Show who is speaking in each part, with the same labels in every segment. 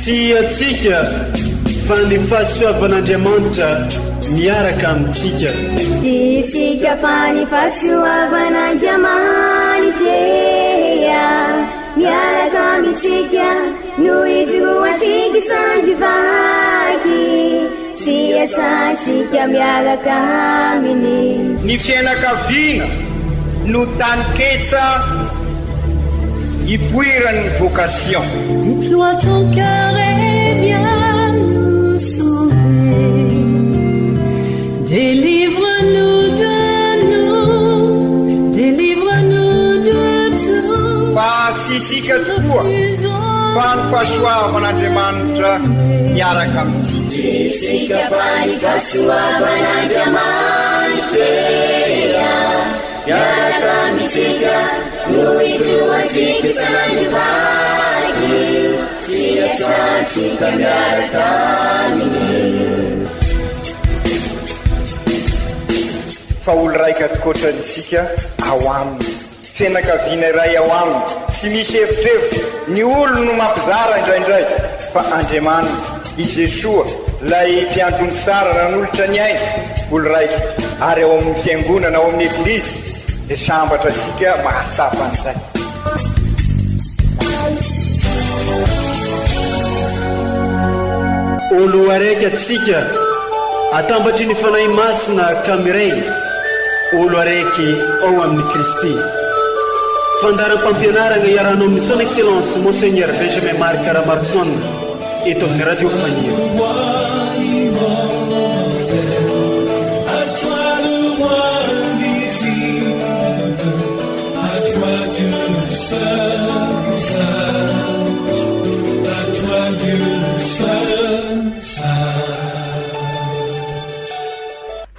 Speaker 1: Tsy antsika fa ny fahasoavan'Andriamanitra miaraka amintsika.
Speaker 2: Tsy isika fa ny fahasoavan'Andriamanitra miaraka amintsika no ijoroantsika sandry vaky sy iasantsika miaraka aminy.
Speaker 3: Ny fianakaviana no taninketsa ipoiran'ny vocation.
Speaker 4: Déploie ton cœur et viens nous sauver. Délivre-nous de nous, délivre-nous de tout.
Speaker 3: Fa tsy isika tokoa fa ny fahasoavan'Andriamanitra miaraka amintsika.
Speaker 2: Tsy isika fa ny fahasoavan'Andriamanitra miaraka amintsika no ijoroantsika isan'andro vaky sy iasantsika miaraka aminy.
Speaker 3: Fa olo raika tokoatrany isika ao aminy. Fianakaviana iray ao aminy, tsy misy evitrevitra, ny olony no mampizara indraindray, fa Andriamanitra, i Jesoa, ilay mpiandry omby tsara nanolotra ny ainy, olo raika, ary ao amin'ny Fiangonana, ao amin'ny Eglizy, dia sambatra isika mahatsapa an'izay.
Speaker 1: Olo araiky atsika atambatry ny Fanahy Masina ka miray olo araiky ao amin'i Kristy. Fandaharam-pampianaragna iarahanao amin'ny Son Excellence Monseigneur Benjamin Marc Ramaroson eto amin'ny Radio Faniry.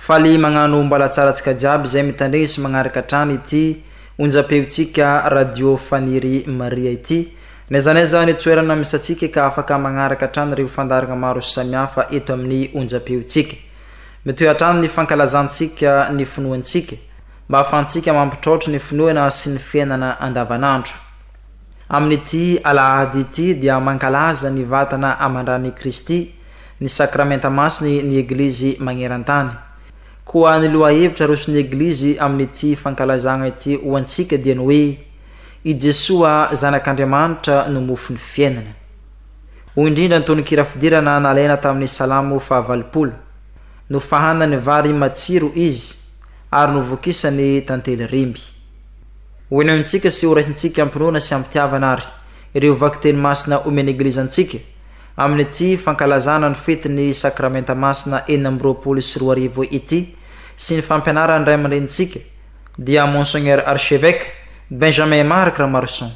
Speaker 5: Faly magnano mbala tsara antsika jiaby izay mitandregny sy magnaraka hatrany ity onjam-peontsika Radio Faniry Maria ity. N'aiza n'aiza ny toerana misy antsika ka afaka magnaraka hatrany ireo fandaharagna maro samihafa eto amin'ny onjam-peontsika. Mitohy hatrany ny fankalazantsika ny finoantsika. mba hahafahantsika mampitraotro ny finoana sy ny fiainana andavanandro. Amin'ity alahady ity dia mankalaza ny vatana aman-dran'i Kristy, ny sakramenta masiny ny Eglizy magneran-tany. Koa ny lohahevitra aroson'ny Eglizy amin'ity fankalazagna ity ho antsika dia ny hoe, I Jesoa Zanak'Andriamanitra no mofon'ny fiainana. Hoy indrindra ny tononkira fidirana nalaina tamin'ny Salamo fahavalopolo, Nofahanany vary matsiro izy, ary novokisany tantely remby. Ho henointsika sy horaisintsika am-pinoana sy am-pitiavana àry ireo vakiteny masina omen'ny Eglizy antsika amin'ity fankalazana ny fetin'ny Sakramenta Masina 2026 ity sy ny fampianaran'ny Ray aman-drenintsika dia Monseigneur Archevêque Benjamin Marc Ramaroson.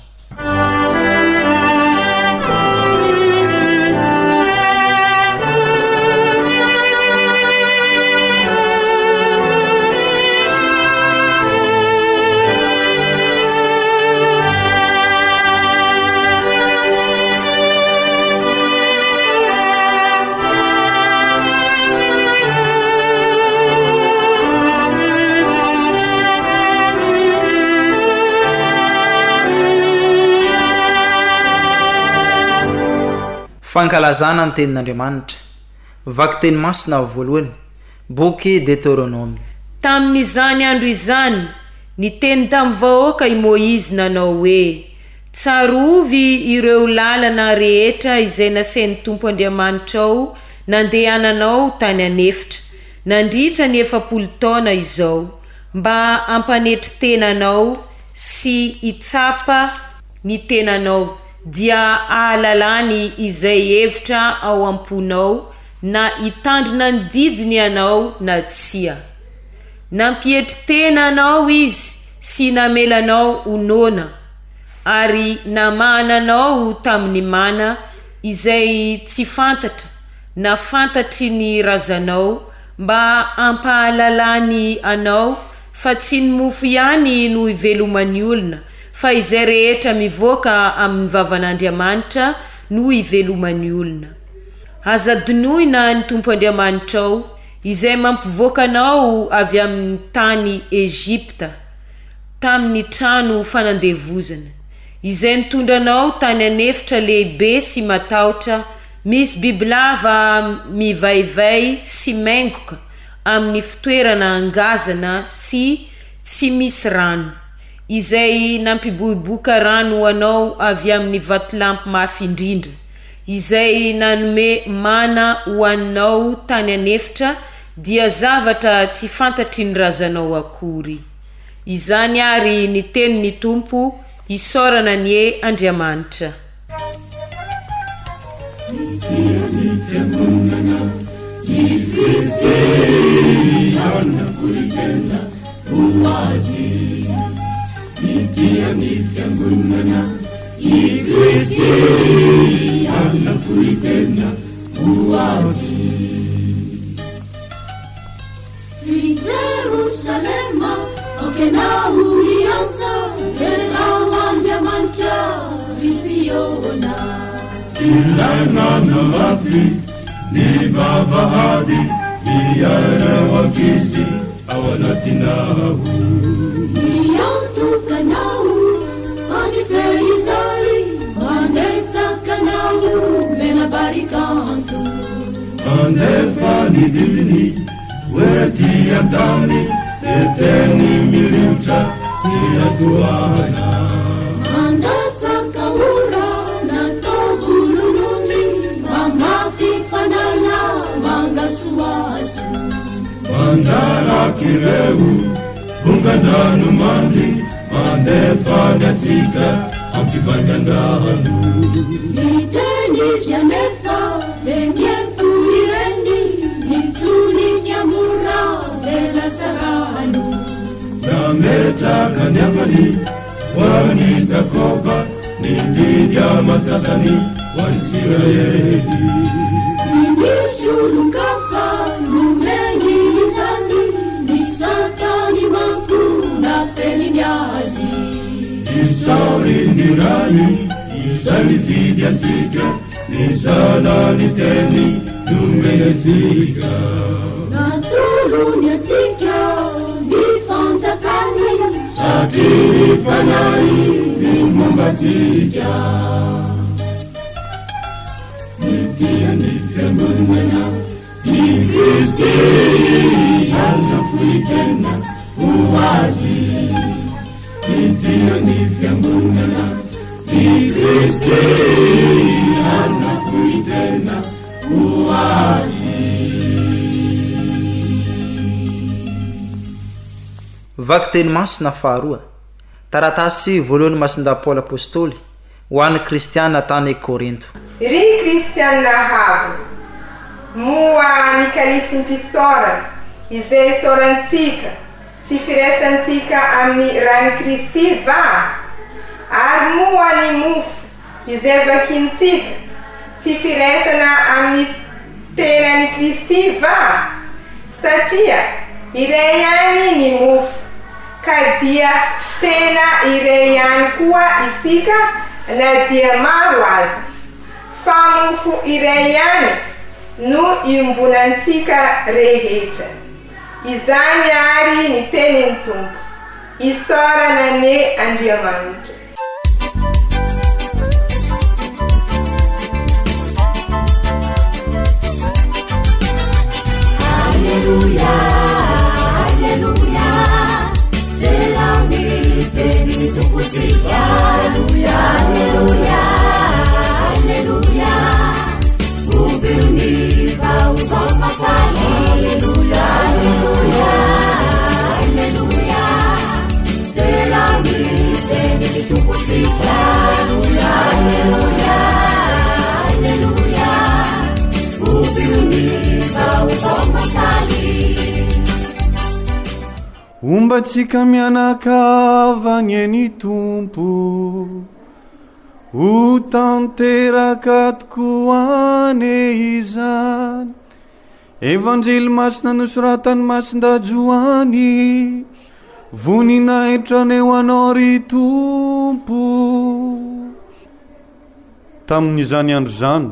Speaker 5: Fankalazana ny Tenin'Andriamanitra. Vakiteny masina voalohany, Boky Deteronômy.
Speaker 6: Tamin'izany andro izany, niteny tamin'ny vahoaka i Môizy nanao hoe, Tsarovy ireo lalana rehetra izay nasain'ny Tompo Andriamanitrao nandehananao tany an'efitra, nandritra ny 40 taona izao, mba hampanetry tena anao sy hitsapa ny tenanao, dia hahalalany izay hevitra ao am-ponao na hitandrina ny didiny ianao na tsia. Nampietry tena anao Izy sy namela anao ho noana, ary namahana anao tamin'ny mana izay tsy fantatra na fantatry ny razanao, mba hampahalalany anao fa tsy ny mofo ihany no iveloman'ny olona, fa izay rehetra mivoaka amin'ny vavan'Andriamanitra no iveloman'ny olona. Aza adinoina ny Tompo Andriamanitrao, izay mampivoaka anao avy amin'ny tany Egypta, tamin'ny trano fanandevozana, izay nitondra anao tany an'efitra lehibe sy matahotra. Misy bibilava mivaivay sy maingoka amin'ny fitoerana ngazana sy tsy misy rano, izay nampiboiboika rano ho anao avy amin'ny vatolampy mafy indrindra, izay nanome mana ho anao tany an'efitra, dia zavatra tsy fantatry ny razanao akory. Izany àry ny tenin'ny Tompo, isaorana anie Andriamanitra.
Speaker 2: Ry Jerosalema, aoka ianao hiantsa, derao Andriamanitra, ry Ziona.
Speaker 7: Ilay nanamafy ny vavahady miaina ho ankizy ao anatinao.
Speaker 2: Miantoka anao any feizay, manetsaka anao mena barikanto.
Speaker 7: Mandefa ny didiny ho ety an-tany, dia teny miliotra tsy atoahana.
Speaker 2: Mandatsaka ora natao volonondry, mamafy fanala mangasoaso.
Speaker 7: Mandraraka ireo vongan-dranomandry, mandefa ny hatsiaka ampivaingan-drano.
Speaker 2: Miteny izy anefa dia miempo ireny, mitsonika mora dia lasa rano.
Speaker 7: Nametraka ny hafany ho an'i Jakoba, ny didy aman-tsatany ho an'Isiraely.
Speaker 2: Tsy misy olon-kafa nomeny izany, ny satany manko nafeniny azy.
Speaker 7: Isaory ny Ray izay nifidy antsika, ny Zanany Teny nomeny antsika.
Speaker 2: Natolony antsika ny fanjakany.
Speaker 7: Satria ny Fanahy ny momba antsika. Mitia ny Fiangonana i Kristy, hanafohy tena ho Azy. Mitia ny Fiangonana i Kristy, hanafohy tena ho Azy.
Speaker 5: Vakiteny masina faharoa, taratasy voalohan'i Masindahy Paoly Apostoly ho an'ny kristiana tany Korinto.
Speaker 8: Ry kristiana havana, moa ny kalisim-pisaorana izay isaorantsika tsy firaisantsika amin'ny ran'i Kristy va? Ary moa ny mofo izay vakintsika tsy firaisana amin'ny tenan'i Kristy va? Satria iray ihany ny mofo, ka dia tena iray ihany koa isika na dia maro aza, fa mofo iray ihany no iombonantsika rehetra. Izany àry ny tenin'ny Tompo. Isaorana anie Andriamanitra.
Speaker 2: Aleloia, aleloia, derao ny tenin'ny Tompontsika. Aleloia, aleloia, aleloia, ombio ny vaovao mahafaly. Aleloia, aleloia, aleloia, derao ny tenin'ny Tompontsika. Aleloia, aleloia, aleloia, ombio ny vaovao mahafaly.
Speaker 9: Homba antsika mianakavy anie ny Tompo. Ho tanteraka tokoa anie izany. Evanjely masina nosoratan'i Masindahy Joany. Voninahitra anie ho Anao ry Tompo. Tamin'izany andro izany,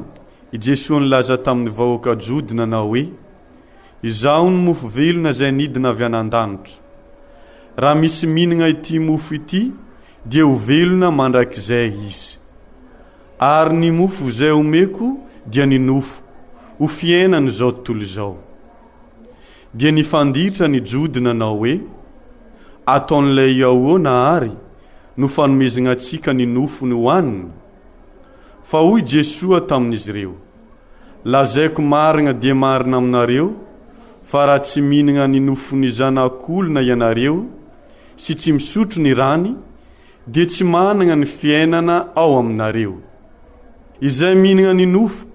Speaker 9: i Jesoa nilaza tamin'ny vahoaka Jody nanao hoe, Izaho no mofo velona izay nidina avy any an-danitra. Raha misy mihinana ity mofo ity dia ho velona mandrakizay izy. Ary ny mofo izay omeko dia ny nofoko, ho fiainan'izao tontolo izao. Dia nifanditra ny Jody nanao hoe, Ataon'ilay ahoana àry no fanomezagna antsika ny nofony hohanina? Fa hoy Jesoa tamin'izy ireo, Lazaiko marigna dia marina aminareo, fa raha tsy mihinagna ny nofon'ny Zanak'olona ianareo sy tsy misotro ny rany, dia tsy managna ny fiainana ao aminareo. Izay mihinagna ny nofoko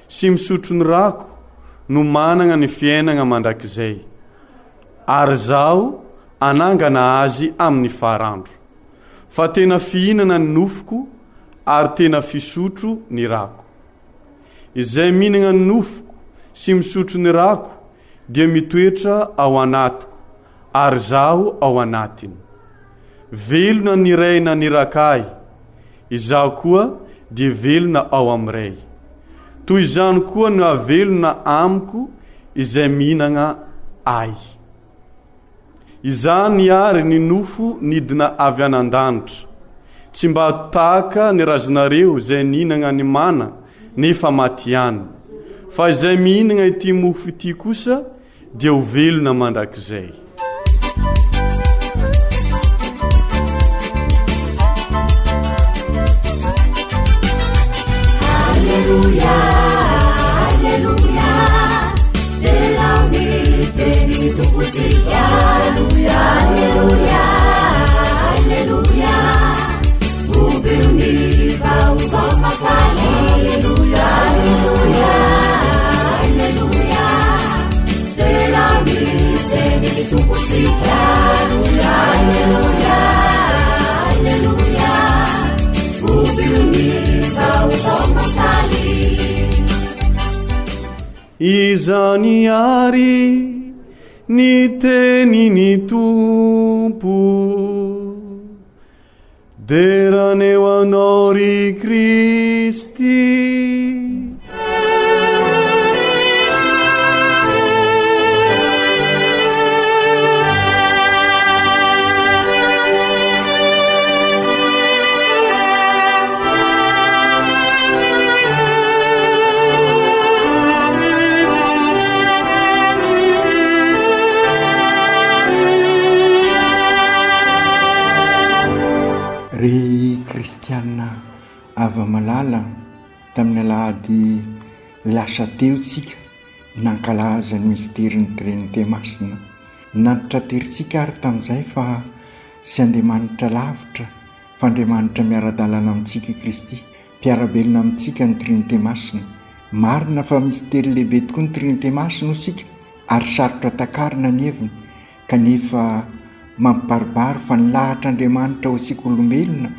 Speaker 9: sy misotro ny rako no managna ny fiainagna mandrakizay, ary Zaho hanangana azy amin'ny farandro. Fa tena fihinana ny nofoko ary tena fisotro ny rako. Izay mihinagna ny nofoko sy misotro ny rako dia mitoetra ao anatiko ary Zaho ao anatiny. Velona ny Ray naniraka Ahy, Izaho koa dia velona ao amin'ny Ray. Toy izany koa no hahavelona amiko izay mihinagna Ahy. Izany àry ny nofo nidina avy any an-danitra. Tsy mba tahaka ny razanareo izay nihinagna ny mana nefa maty ihany. Fa izay mihinagna ity mofo ity kosa dia ho velona mandrakizay.
Speaker 2: Alleluia, Alleluia, derao ny teny Tompontsika. Alleluia, Alleluia, Alleluia, hobio ny vaovao mahafaly. Alleluia, Alleluia, Alleluia, derao ny teny Tompontsika. Alleluia, Alleluia, Alleluia, hobio ny vaovao mahafaly.
Speaker 9: Izany àry ny tenin'ny Tompo. Derana eo anao ry Kristy.
Speaker 3: Ry kristiana hava-malala, tamin'ny alahady lasa teo isika nankalaza ny misterin'ny Trinite Masina. Nantitranterintsika ary tamin'izay fa tsy Andriamanitra lavitra fa Andriamanitra miara-dalana amintsika i Kristy, mpiara-belona amintsika ny Trinite Masina. Marina fa mistery lehibe tokoa ny Trinite Masina hoy isika ary sarotra takarina ny heviny, kanefa mampibaribary fa ny lahatr'Andriamanitra ho antsika olombelona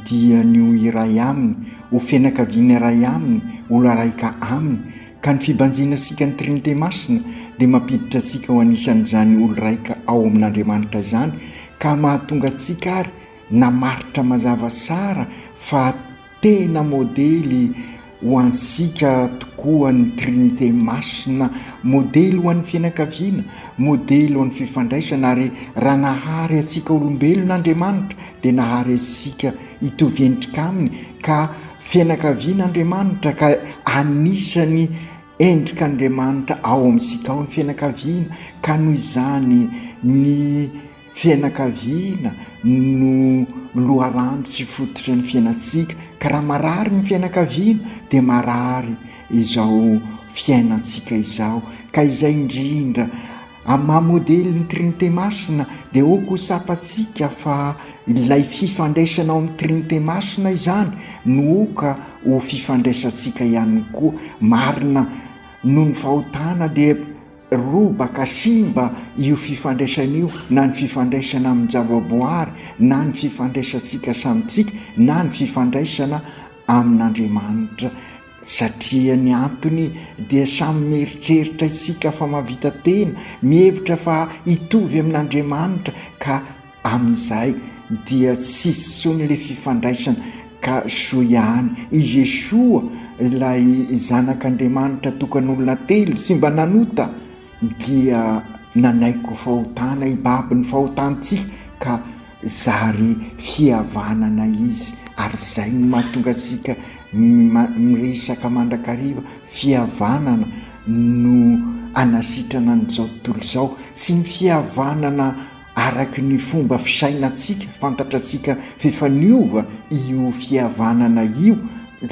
Speaker 3: dia ny ho iray Aminy, ho fianakaviana iray Aminy, ho laraika Aminy, ka ny fibanjinantsika ny Trinite Masina dia mampiditra antsika ho anisan'izany olo-raika ao amin'Andriamanitra izany, ka mahatonga antsika ary namaritra mazava tsara fa tena modely ho antsika tokoa ny Trinite Masina, modely ho an'ny fianakaviana, modely ho an'ny fifandraisana ary raha nahary antsika olombelona Andriamanitra dia nahary antsika hitovy endrika Aminy ka fianakaviana Andriamanitra ka anisan'ny endrik'Andriamanitra ao amintsika ao ny fianakaviana ka noho izany ny Fianakaviana no loharano sy fototry ny fiainantsika, ka raha marary ny fianakaviana dia marary izao fiainantsika izao, ka izay indrindra amin'ny maha modely ny Trinite Masina dia aoka ho tsapantsika fa ilay fifandraisana ao amin'ny Trinite Masina izany no aoka ho fifandraisantsika ihany koa, marina noho ny fahotana dia Robaka simba io fifandraisana io na ny fifandraisana amin-javaboary na ny fifandraisantsika samy tsika na ny fifandraisana amin'Andriamanitra satria ny antony dia samy mieritreritra isika fa mahavita tena, mihevitra fa hitovy amin'Andriamanitra ka Amin'izay dia tsy hisy intsony ilay fifandraisana ka soa ihany i Jesoa ilay zanak'Andriamanitra tokan'olona telo tsy mba nanota dia nanaiky ho fahotana hibaby ny fahotantsika ka zary fihavanana izy.
Speaker 10: Ary izay no mahatonga antsika miresaka mandrakariva fihavanana no hanasitrana an'izao tontolo izao. Tsy ny fihavanana araka ny fomba fisainantsika, fantatrantsika f'efa niova io fihavanana io,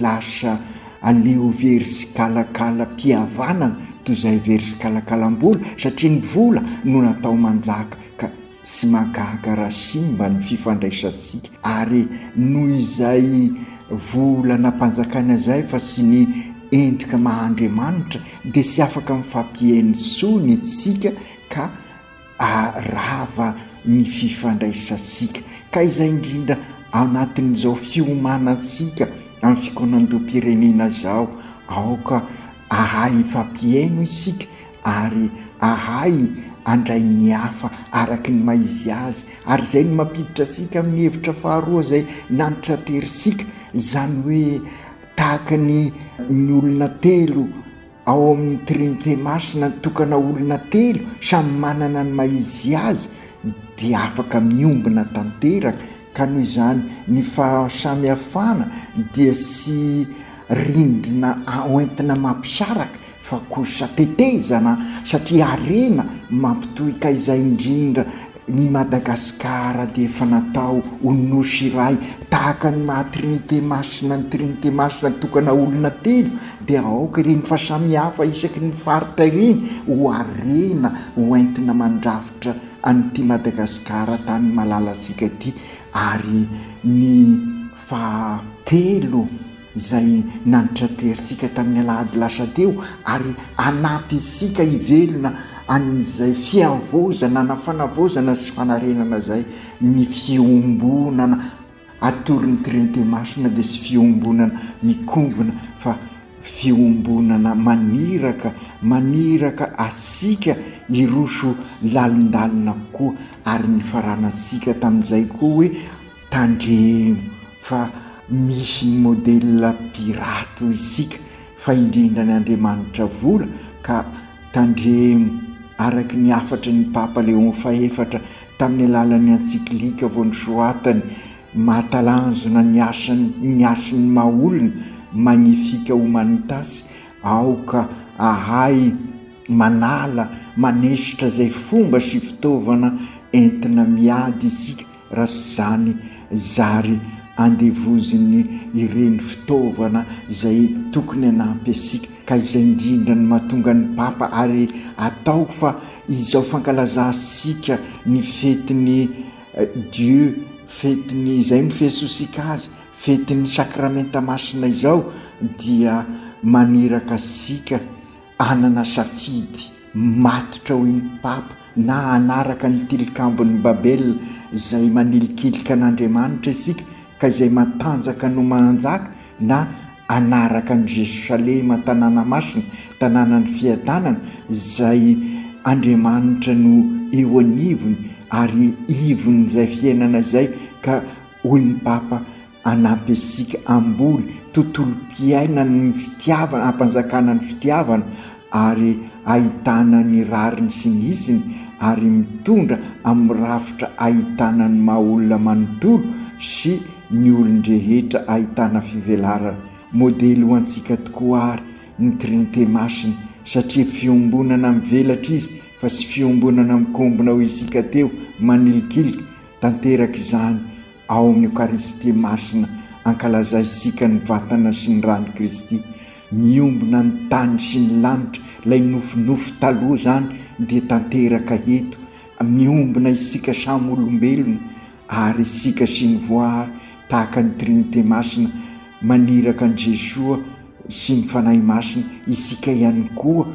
Speaker 10: lasa aleo very tsikalakalam-pihavanana toy izay very tsikalakalam-bola satria ny vola no natao manjaka ka Tsy mahagaga raha simba ny fifandraisantsika ary noho izay vola nampanjakana izay fa tsy ny endrika maha Andriamanitra dia tsy afaka mifampihaino intsony isika ka rava ny fifandraisantsika. Ka izay indrindra anatin'izao fiomanantsika amin'ny fikaonandoham-pirenena izao, aoka hahay hifampihaino isika ary ahay handray ny hafa araka ny maha izy azy, ary izay no mampiditra antsika amin'ny hevitra faharoa izay nantraterisika, izany hoe tahaka ny ny olona telo ao amin'ny Trinite Masina, nitokana olona telo samy manana ny maha izy azy dia afaka miombona tanteraka, ka noho izany ny fahasamihafana dia tsy rindrina hoentina mampisaraka fa kosa tetezana satria harena mampitohy ka izay indrindra ny Madagasikara dia efa natao ho nosy iray tahaka ny maha Trinite Masina ny Trinite Masina tokana olona telo dia aoka ireny fasamihafa isaky ny faritra ireny ho harena ho entina mandrafitra an'ity Madagasikara tany malalantsika ity ary ny fahatelo izay nanitraterintsika tamin'ny alahady lasa teo ary hanampy antsika hivelona an'izay fihavaozana na fanavaozana sy fanarenana izay ny fiombonana atoron'ny Trinite Masina dia tsy fiombonana mikombona fa fiombonana maniraka, maniraka antsika hiroso lalindalina kokoa ary nifaranantsika tamin'izay koa hoe Tandremo fa misy ny modèle pirate hoy isika fa indrindra ny Andriamanitra vola ka tandremo araky ny hafatry ny Papa Léon fahefatra tamin'ny alalan'ny encyclique vao nosoratany mahatalanjona ny asany ny hasin'ny maha olona Magnifica Humanitas aoka ahay manala manesotra izay fomba sy fitaovana entina miady isika Raha tsy izany, zary andevozin'ny ireny fitaovana izay tokony hanampy antsika, ka izay indrindra no mahatonga ny Papa ary ataoko fa izao fankalazantsika ny fetin'ny Dieu, fetin'ny, izay no fiantsoantsika azy, fetin'ny Sakramenta Masina izao dia maniraka antsika hanana safidy matotra hoy ny Papa na hanaraka ny tilikambon'i Babela izay manilikilika an'Andriamanitra isika ka izay matanjaka no manjaka na hanaraka an'i Jerosalema tanàna masina, tanànan'ny fiadanana izay Andriamanitra no eo anivony ary ivon'izay fiainana izay ka hoy ny Papa Hanampy antsika hamboly tontolom-piainan'ny fitiavana, hampanjakana ny fitiavana ary ahitana ny rariny sy ny hitsiny ary mitondra amin'ny rafitra ahitana ny maha olona manontolo sy ny olon-drehetra ahitana fivelarana. Modely ho antsika tokoa àry ny Trinite Masina satria fiombonana mivelatra izy fa tsy fiombonana mikombona hoy isika teo, manilikilika. Tanteraka izany Ao amin'ny Eokaristia Masina ankalazaintsika ny Vatana sy ny Ran'i Kristy. Miombona ny tany sy ny lanitra, ilay nofinofy taloha izany dia tanteraka eto. Miombona isika samy olombelona ary isika sy ny voary tahaka ny Trinite Masina maniraka an'i Jesoa sy ny Fanahy Masina, isika ihany koa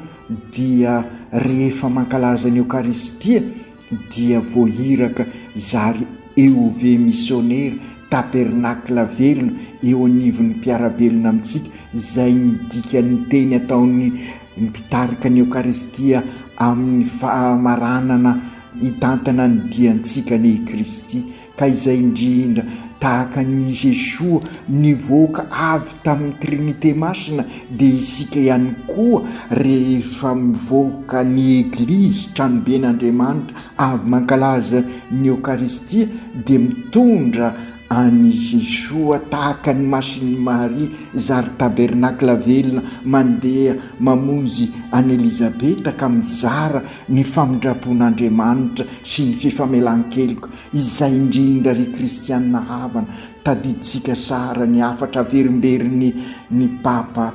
Speaker 10: dia rehefa mankalaza ny Eokaristia dia voahiraka zary EOV misionera, tabernakla velona eo anivon'ny mpiara-belona amintsika, izay ny dikan'ny teny ataon'ny mpitarika ny Eokaristia amin'ny famaranana hitantana ny diantsika anie i Kristy. Ka izay indrindra, tahaka an'i Jesoa nivoaka avy tamin'ny Trinite Masina, dia isika ihany koa rehefa mivoaka ny Eglizy, tranoben'Andriamanitra, avy mankalaza ny Eokaristia, dia mitondra. an'i Jesoa tahaka ny Masin'i Maria zary tabernakla velona mandeha mamonjy an'i Elizabeta ka mizara ny famindram-pon'Andriamanitra sy ny fifamelan-keloka. Izay indrindra ry kristianina havana, tadidintsika sara ny hafatra averimberin'ny ny Papa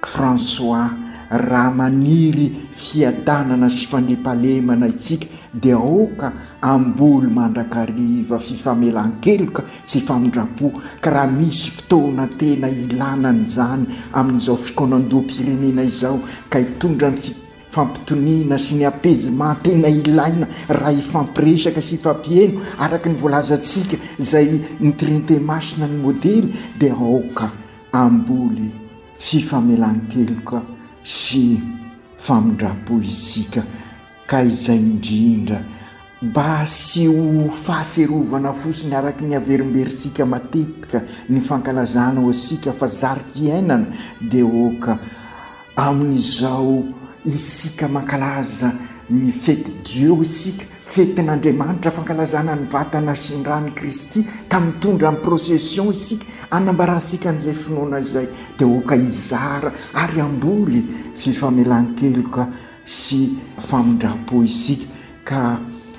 Speaker 10: François, raha maniry fiadanana sy fandriampahalemana isika dia aoka hamboly mandrakariva fifamelan-keloka sy famindram-po, ka raha misy fotoana tena ilana an'izany amin'izao fikaonandoham-pirenena izao ka hitondra ny fampitoniana sy ny apaisement tena ilaina raha hifampiresaka sy hifampiheno araka ny voalazantsika izay ny Trinite Masina ny modely dia aoka hamboly fifamelan-keloka sy famindram-po isika ka izay indrindra mba tsy ho fahaserovana fotsiny araka ny averimberintsika matetika ny fankalazana ho antsika fa zary fiainana dia aoka Amin'izao isika mankalaza ny fety Dieu isika, fetin'Andriamanitra, fankalazana ny vatana sy ny ran'i Kristy, ka mitondra ny procession isika, anambarantsika an'izay finoana izay, dia aoka hizara ary hamboly fifamelan-keloka sy famindram-po isika, ka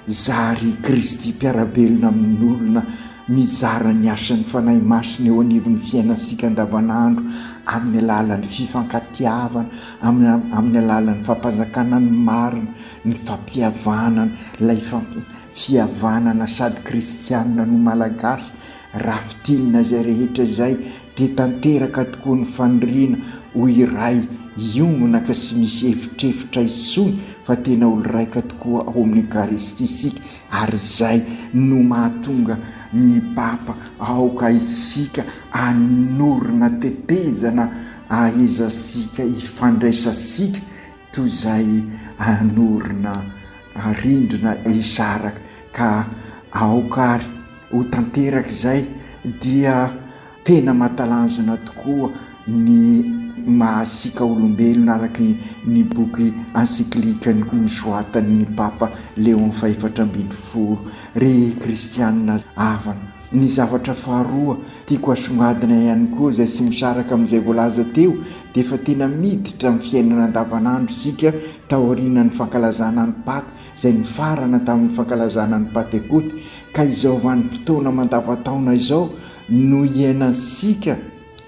Speaker 10: zary Kristy mpiara-belona amin'olona mizara ny asan'ny Fanahy Masina eo anivon'ny fiainantsika andavanandro amin'ny alalan'ny fifankatiavana, amin'ny alalan'ny fampanjakana ny marina, ny fampihavanana, ilay fihavanana sady kristianina no malagasy, raha fintinina izay rehetra izay dia tanteraka tokoa ny faniriana ho iray hiombona ka tsy misy efitrefitra intsony fa tena olo-raika tokoa ao amin'ny Ekaristia isika ary izay no mahatonga ny Papa aoka isika hanorina tetezana ahaizantsika hifandraisantsika toy izay hanorina rindrina hisaraka ka aoka ary ho tanteraka izay dia tena mahatalanjona tokoa ny mahasiaka olombelona araka ny boky encyclique nosoratan'ny Papa Léon fahefatra ambin'ny folo. Ry kristianina havana, ny zavatra faharoa tiako asongadina ihany koa izay tsy misaraka amin'izay voalaza teo dia efa tena miditra amin'ny fiainana andavanandro isika taorianan'ny fankalazana ny Paka izay nifarana tamin'ny fankalazana ny Pantekoty ka izao vanim-potoana mandavantaona izao no iainantsika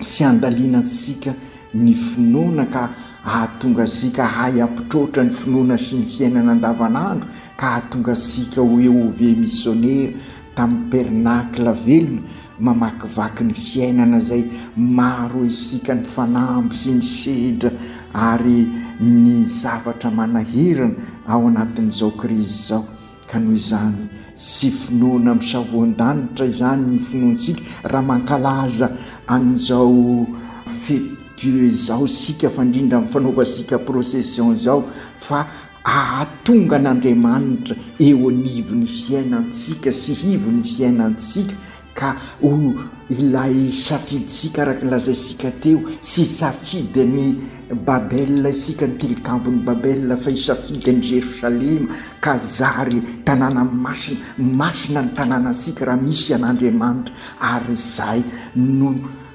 Speaker 10: sy andalinantsika ny finoana ka hahatonga antsika hahay hampitroatra ny finoana sy ny fiainana andavanandro ka hahatonga antsika ho EOV misionera tamin'ny pernacle velona mamakivaky ny fiainana izay maro isika ny fanamby sy ny sedra ary ny zavatra manahirana ao anatin'izao krizy izao. Ka noho izany, tsy finoana misavoan-danitra izany ny finoantsika raha mankalaza an'izao fête Dieu izao isika, fa indrindra amin'ny fanaovantsika procession izao, fa hahatonga an'Andriamanitra eo anivon'ny fiainantsika sy ivon'ny fiainantsika, Ka ho ilay safidintsika araka ny lazaintsika teo, tsy hisafidy an'i Babel isika, ny tilikambon'i Babel, fa hisafidy an'i Jerosalema, ka zary tanàna masina, masina ny tanànantsika raha misy an'Andriamanitra, ary izay no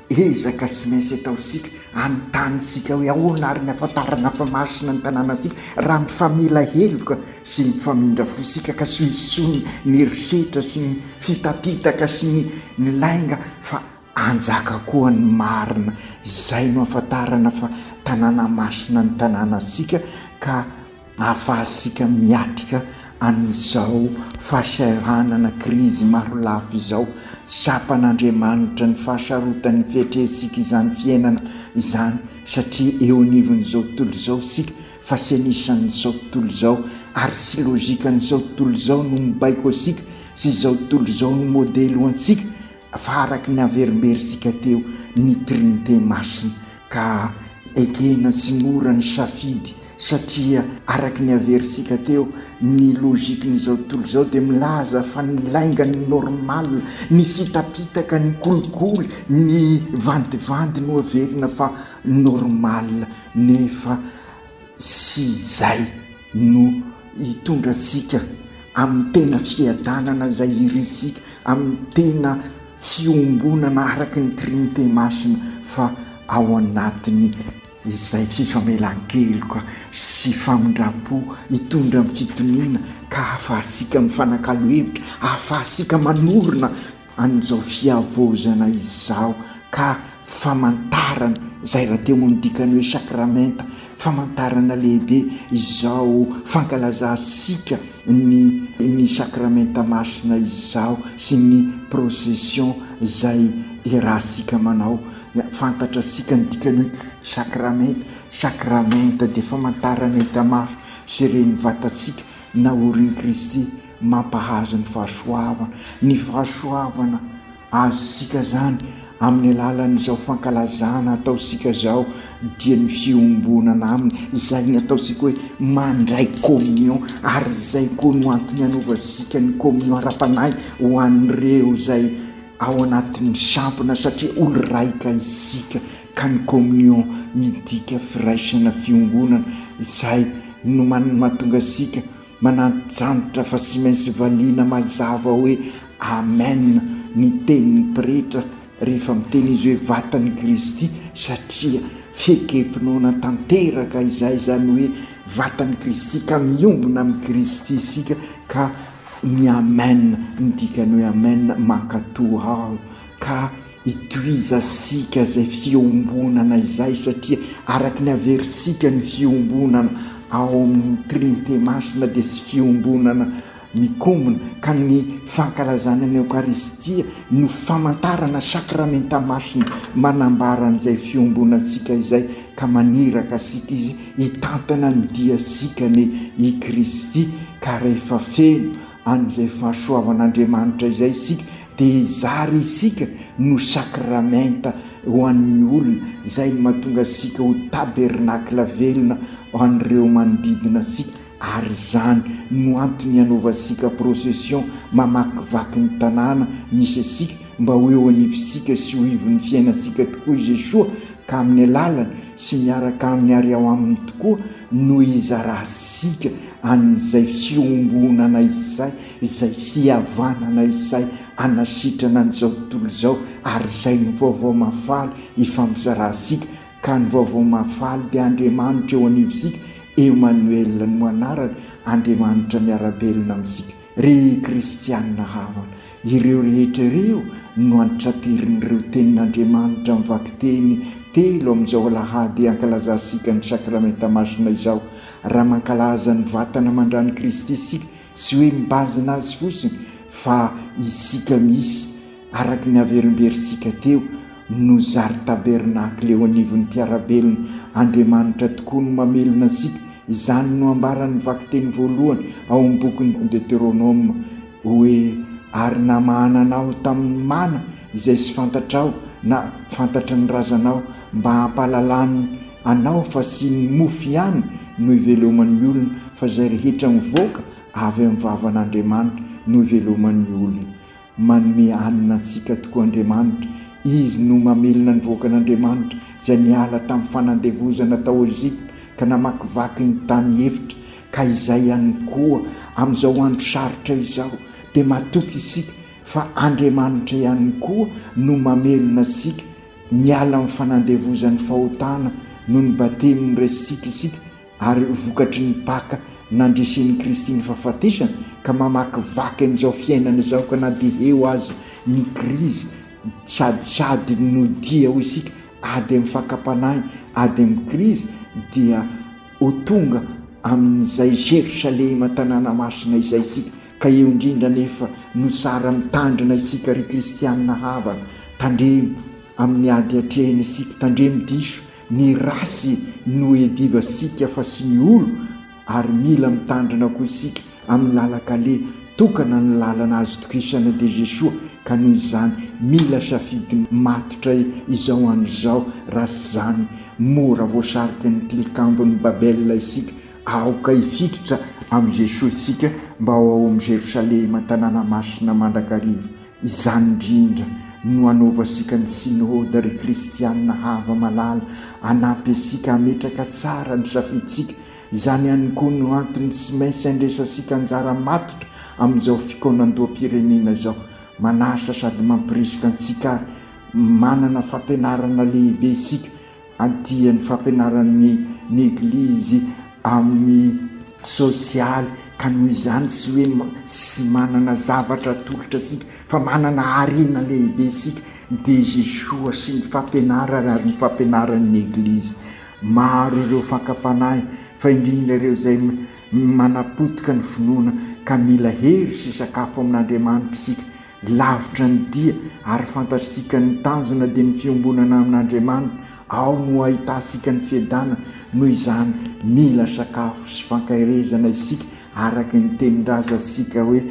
Speaker 10: ezaka tsy maintsy ataontsika, anontany isika hoe ahoana ary ny ahafantarana fa masina ny tanànantsika, raha mifamela heloka sy mifamindra fo isika ka tsy misy intsony ny herisetra sy ny fitapitaka sy ny ny lainga fa anjaka koa ny marina, izay no ahafantarana fa tanàna masina ny tanànantsika ka ahafahantsika miatrika an'izao fahasahiranana krizy marolafy izao. Tsapan'Andriamanitra ny fahasarotan'ny fiatrehantsika izany fiainana izany satria eo anivon'izao tontolo izao isika fa tsy anisan'izao tontolo izao ary tsy logikan'izao tontolo izao no mibaiko antsika sy izao tontolo izao no modely ho antsika fa araka ny averimberintsika teo ny Trinite Masina ka ekena tsy mora ny safidy satria araka ny averintsika teo ny logique-n'izao tontolo izao dia milaza fa ny lainga ny normal, ny fitapitaka, ny kolikoly, ny vandivandy no averina fa normal nefa tsy izay no hitondra antsika amin'ny tena fiadanana izay irintsika, amin'ny tena. fiombonana araka ny Trinite Masina fa ao anatin'ny izay fifamelan-keloka sy famindram-po hitondra amin'ny fitoniana ka ahafahantsika mifanakalo hevitra, ahafahantsika manorina an'izao fihavaozana izao ka famantarana, izay rahateo moa no dikan'ny hoe sakramenta, famantarana lehibe izao fankalazantsika ny ny sakramenta masina izao sy ny procession izay iarahantsika manao. Fantatrasika ny dikan'ny hoe sakramenta, sakramenta dia famantarana hita maso sy ren'ny vatantsika naorin'i Kristy mampahazo ny fahasoavana. Ny fahasoavana azontsika izany amin'ny alalan'izao fankalazana ataontsika izao dia ny fiombonana aminy, izay ny ataontsika hoe mandray communion, ary izay koa no antony anaovantsika ny communion ara-panahy ho an'ireo izay ao anatin'ny sampona satria olo raika isika ka ny communion midika firaisana fiombonana izay no mahatonga antsika manantitrantitra fa tsy maintsy valiana mazava hoe amen ny tenin'ny pretra rehefa miteny izy hoe vatan'i Kristy satria fiekem-pinoana tanteraka izay izany hoe vatan'i Kristy ka miombona amin'i Kristy isika ka Ny amen, ny dikan'ny hoe amen, mankatò aho, ka itohizasika izay fiombonana izay satria araka ny averintsika ny fiombonana ao amin'ny Trinite Masina dia tsy fiombonana mikombona ka ny fankalazana ny Eokaristia no famantarana sakramenta masina manambara an'izay fiombonantsika izay ka maniraka antsika Izy hitantana ny diantsika anie i Kristy ka rehefa feno an'izay fahasoavan'Andriamanitra izay isika dia hizara isika no sakramenta ho an'ny olona, izay no mahatonga antsika ho tabernakla velona ho an'ireo manodidina antsika ary izany no antony hanaovantsika procession mamakivaky ny tanàna misy antsika mba ho eo anivontsika sy ho ivon'ny fiainantsika tokoa i Jesoa ka amin'ny alalany sy miaraka aminy ary ao aminy tokoa no izarantsika an'izay fiombonana izay, izay fihavanana izay hanasitrana an'izao tontolo izao ary izay no vaovao mahafaly ifampizarantsika ka ny vaovao mahafaly dia Andriamanitra eo anivontsika, Emmanuel no anarany, Andriamanitra miara-belona amintsika. Ry kristianina havana, ireo rehetra ireo no antrapirin'ireo tenin'Andriamanitra amin'ny vakiteny telo amin'izao alahady ankalazantsika ny Sakramenta Masina izao. Raha mankalaza ny vatana aman-dran'i Kristy isika, tsy hoe mibazina azy fotsiny fa isika misy Araka ny averimberintsika teo, no zary tabernakla eo anivon'ny mpiara-belona. Andriamanitra tokoa no mamelona antsika. Izany no ambaran'ny vakiteny voalohany ao amin'ny bokin'ny Deoteronoma, hoe, Ary namahana anao tamin'ny mana izay tsy fantatrao na fantatry ny razanao, mba hampahalalany anao fa tsy ny mofo ihany no iveloman'ny olona, fa izay rehetra mivoaka avy amin'ny vavan'Andriamanitra no iveloman'ny olona. Manome hanina antsika tokoa Andriamanitra. Izy no mamelona ny vahoakan'Andriamanitra izay niala tamin'ny fanandevozana tao Egypta ka namakivaky ny tany efitra, ka izay ihany koa amin'izao andro sarotra izao dia matoky isika fa Andriamanitra ihany koa no mamelona antsika miala amin'ny fanandevozan'ny fahotana noho ny batemy noraisintsika isika Ary vokatry ny Paka nandresen'i Kristy ny fahafatesana ka mamakivaky an'izao fiainana izao ka na dia eo aza ny krizy sady sady no dia hoy isika ady amin'ny fakam-panahy ady amin'ny krizy dia ho tonga amin'izay Jerosalema tanàna masina izay isika ka eo indrindra anefa no tsara mitandrina isika ry kristianina havana tandremo amin'ny ady atrehina isika tandremo diso Ny race no edivasika fa sy ny olo ary mila mitandrina koa isika amin'ny lalan-kaleha, tokana ny lalana azo tokisana dia Jesoa ka noho izany mila safidy matotra izao andro izao raha tsy izany mora voasariky ny tilikambon'i Babel isika, aoka hifikitra amin'i Jesoa isika mba ho ao amin'i Jerosalema tanàna masina mandrakariva. Izany indrindra no anaovantsika ny Synoda ry kristianina hava-malala, hanampy antsika hametraka tsara ny safidintsika. Izany ihany koa no antony tsy maintsy andraisantsika anjara matotra amin'izao fikaonandoham-pirenena izao. Manasa sady mampirisika antsika ary manana fampianarana lehibe isika dia ny fampianaran'ny ny Eglizy amin'ny sosialy ka noho izany tsy hoe tsy manana zavatra atolotra isika fa manana harena lehibe isika dia Jesoa sy ny fampianarany ary ny fampianaran'ny Eglizy. Maro ireo fakam-panahy fa indrindra ireo izay manapotika ny finoana ka mila hery sy sakafo amin'Andriamanitra isika. Lavitra ny dia ary fantatsika ny tanjona dia ny fiombonana amin'Andriamanitra, ao no ahitantsika ny fiadanana, noho izany mila sakafo sy fankaherezana isika araka ny tenin-drazantsika hoe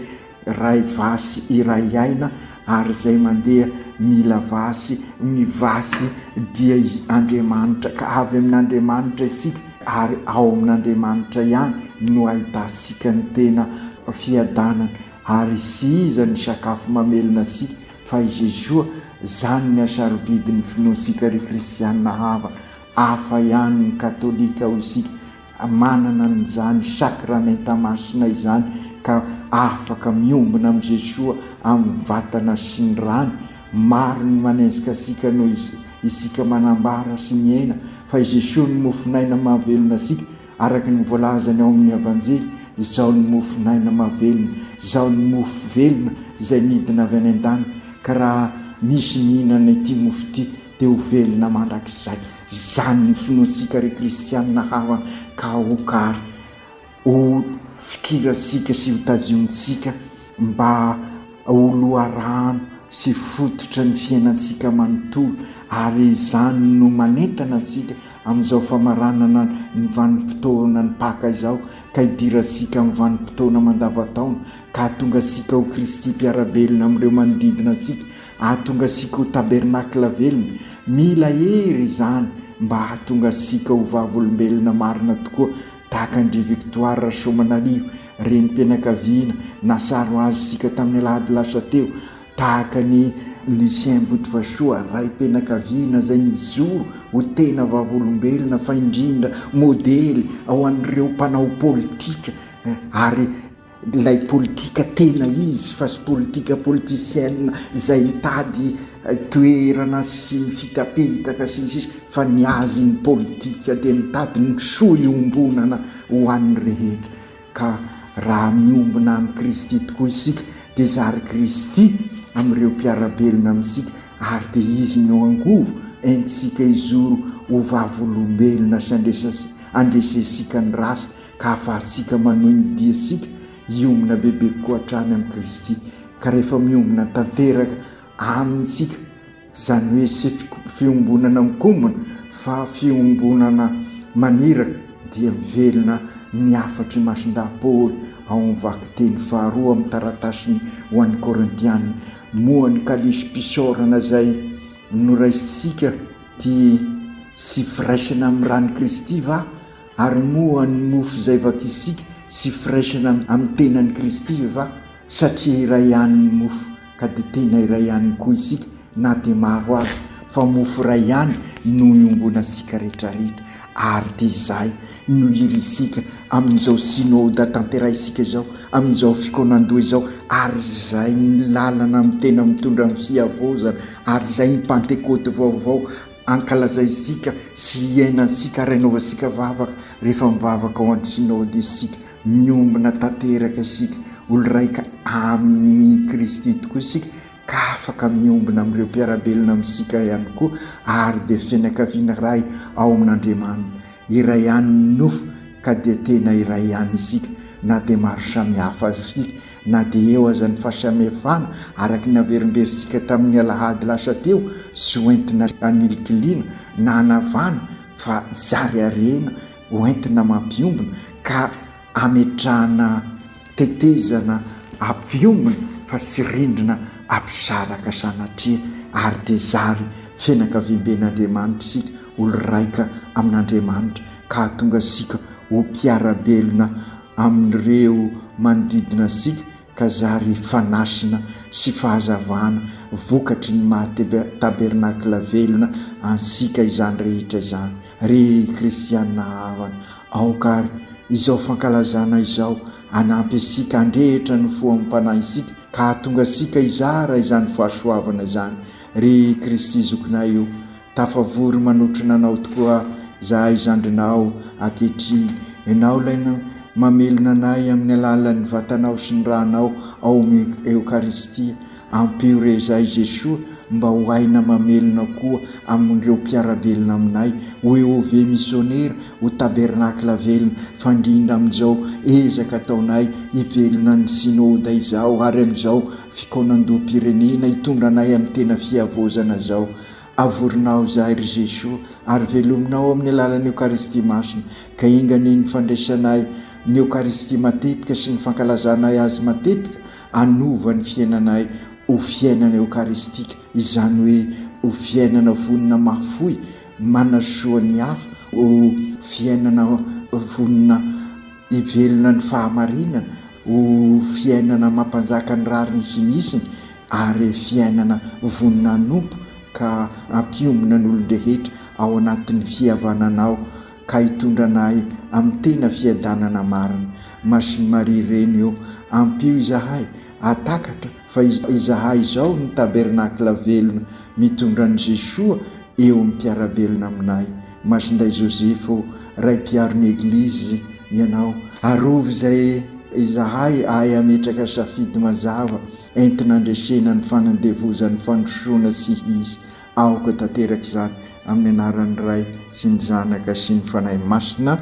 Speaker 10: ray vasy iray aina ary izay mandeha mila vasy, ny vasy dia Andriamanitra ka avy amin'Andriamanitra isika ary ao amin'Andriamanitra ihany no ahitantsika ny tena fiadanana. Ary tsy iza ny sakafo mamelona antsika fa i Jesoa, zany ny hasarobidin'ny finoantsika ry kristianina havana, hafa ihany ny katolika hoy isika, manana an'izany sakramenta masina izany ka afaka miombona amin'i Jesoa amin'ny vatana sy ny rany, maro ny manenjika antsika noho isika manambara sy miaina fa i Jesoa no mofon'aina mahavelona antsika, Araka ny voalazany ao amin'ny Avanjely, Izaho no mofon'aina mahavelona, Izaho no mofo velona izay nidina avy any an-danitra, ka raha misy mihinana ity mofo ity dia ho velona mandrakizay. Izany ny finoantsika ry kristianina havana, ka aoka ary ho fikirantsika sy ho tazionintsika mba ho loharano sy fototra ny fiainantsika manontolo ary izany no manentana antsika amin'izao famaranana ny vanim-potoana ny Paka izao ka hidirantsika amin'ny vanim-potoana mandavantaona ka hahatonga antsika ho Kristy mpiara-belona amin'ireo manodidina antsika, hahatonga antsika ho tabernakla velona. Mila hery izany mba hahatonga antsika ho vavolombelona marina tokoa Tahaka an-dry Victoire Rasoamanarivo, renim-pianakaviana, nasaro azy isika tamin'ny alahady lasa teo, tahaka an'i Lucien Botovasoa, raim-pianakaviana izay nijoro ho tena vavolombelona fa indrindra modely ho an'ireo mpanao politika ary Ilay politika tena izy fa tsy politika politicienne izay mitady toerana sy ny fitapitaka sy ny sisa fa ny azy ny politika dia mitady ny soa iombonana ho an'ny rehetra ka raha miombona amin'i Kristy tokoa isika dia zary Kristy amin'ireo mpiara-belona amintsika ary dia izy no angovo entintsika hizoro ho vavolombelona sy andresentsika ny ratsy ka ahafahantsika manohy ny diantsika hiombona bebe kokoa hatrany amin'i Kristy. Ka rehefa miombona tanteraka Aminy isika, izany hoe tsy fiombonana mikombona fa fiombonana maniraka, dia mivelona ny hafatr'i Masindahy Paoly ao amin'ny vakiteny faharoa amin'ny taratasiny ho an'ny Korintiana, Moa ny kalisim-pisaorana izay noraisintsika dia tsy firaisana amin'ny ran'i Kristy va? Ary moa ny mofo izay vakisika sy firaisana amin'ny tenan'i Kristy ve va? Satria iray ihany ny mofo, ka dia tena iray ihany koa isika, na dia maro aza, fa mofo iray ihany no iombonantsika rehetrarehetra. Ary dia izay no irintsika amin'izao Synoda tanterahintsika izao, amin'izao fikaonandoha izao, ary izay ny lalana amin'ny tena mitondra amin'ny fihavaozana, ary izay ny Pantekoty vaovao, Ankalazaintsika sy iainantsika ary anaovantsika vavaka rehefa mivavaka ao an-tSinaody isika. Miombona tanteraka isika, olo-raika amin'i Kristy tokoa isika ka afaka miombona amin'ireo mpiara-belona amintsika ihany koa ary dia fianakaviana iray ao amin'Andriamanitra. Iray ihany ny nofo ka dia tena iray ihany isika na dia maro samihafa aza isika, na dia eo aza ny fahasamihafana araka ny naverimberintsika tamin'ny alahady lasa teo, tsy ho entina hanilikiliana na hanavana fa zary harena ho entina mampiombona ka ametrahana tetezana hampiombona fa tsy rindrina hampisaraka sanatria ary dia zary fianakaviamben'Andriamanitra isika, olo-raika amin'Andriamanitra ka hahatonga antsika ho mpiara-belona amin'ireo manodidina antsika ka zary fanasina sy fahazavana vokatry ny maha tabernakla velona antsika izany rehetra izany. Ry kristiana havana, aoka ary izao fankalazana izao hanampy antsika handrehitra ny fo amam-panahintsika. ka hahatonga antsika hizara izany fahasoavana izany. Ry Kristy Zokinay o, tafavory manotrona Anao tokoa izahay zandrinao ankehitriny. Ianao ilay mamelona anay amin'ny alalan'ny Vatanao sy ny Rànao ao amin'ny Eokaristia. Ampio re izahay Jesoa mba ho aina mamelona koa amin'ireo mpiara-belona aminay, ho EOV misionera, ho Tabernakla velona, fa indrindra amin'izao ezaka ataonay hivelona ny Synoda izao ary amin'izao fikaonandoham-pirenena hitondra anay amin'ny tena fihavaozana izao. Avorinao izahay ry Jesoa ary velominao amin'ny alalan'ny Eokaristia Masina, ka enga anie ny fandraisanay ny Eokaristia matetika sy ny fankalazanay azy matetika hanova ny fiainanay ho fiainana eokaristika, izany hoe ho fiainana vonona mahafoy, manasoa ny hafa, ho fiainana vonona hivelona ny fahamarinana, ho fiainana mampanjaka ny rariny sy ny hitsiny, ary fiainana vonona hanompo ka hampiombona ny olon-drehetra ao anatin'ny fihavananao ka hitondra anay amin'ny tena fiadanana marina. Masin'i Maria Reny ô, ampio izahay hahatakatra fa izahay izao no tabernakla velona mitondra an'i Jesoa eo amin'ny mpiara-belona aminay. Masinday Josefa ô, Ray mpiaro ny Eglizy Ianao, arovy izay izahay ahay hametraka safidy mazava entina handresena ny fanandevozan'ny fandrosoana sy hisy Aoka tanteraka izany amin'ny anaran'ny Ray sy ny Zanaka sy ny Fanahy Masina.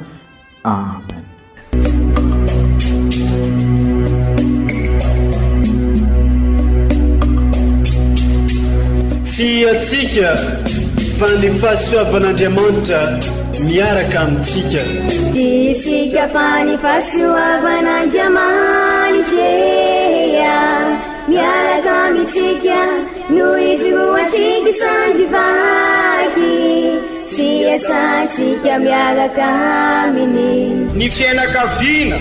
Speaker 10: Amen.
Speaker 1: Tsy antsika fa ny fahasoavan'Andriamanitra miaraka amintsika.
Speaker 2: Tsy isika fa ny fahasoavan'Andriamanitra miaraka amintsika. No ijoroantsika sandry vaky sy iasantsika miaraka aminy.
Speaker 3: Ny fiainakaviana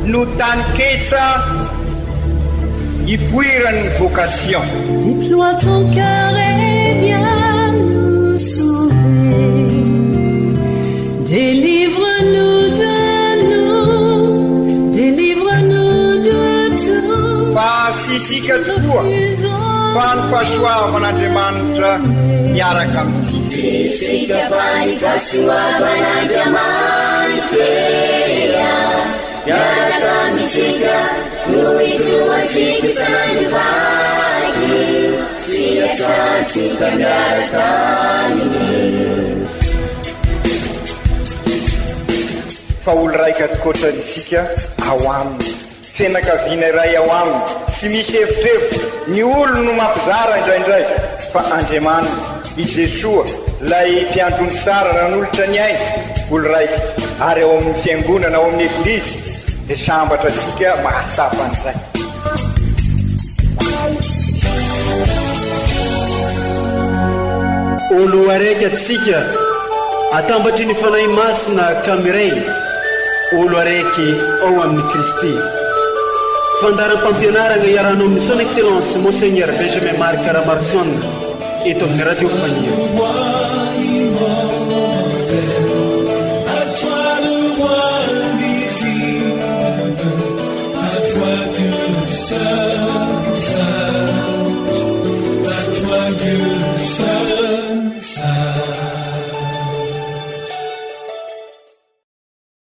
Speaker 3: no taninketsa ipoiran'ny vocation.
Speaker 4: Déploie ton cœur et viens nous sauver. Délivre-nous de nous, délivre-nous de tout.
Speaker 3: Fa tsy isika tokoa fa ny fahasoavan'Andriamanitra miaraka amintsika.
Speaker 2: Tsy isika fa ny fahasoavan'Andriamanitra miaraka amintsika no ijoroantsika sandry vaky sy iasantsika miaraka aminy.
Speaker 3: Fa olo raika tokoatra isika ao aminy. Fianakaviana iray ao aminy, tsy misy evitrevitra, ny olony no mampizara indraindray, fa Andriamanitra, i Jesoa, ilay mpiandry ondry tsara nanolotra ny ainy, olo raika, ary ao amin'ny fiangonana, ao amin'ny Eglizy, dia sambatra antsika mahatsapa an'izay.
Speaker 1: Olo araiky antsika atambatry ny Fanahy Masina ka miray olo araiky ao amin'i Kristy. Fandaharam-pampianaragna iarahanao amin'ny Son Excellence Monseigneur Benjamin Marc Ramaroson eto amin'ny Radio Faniry.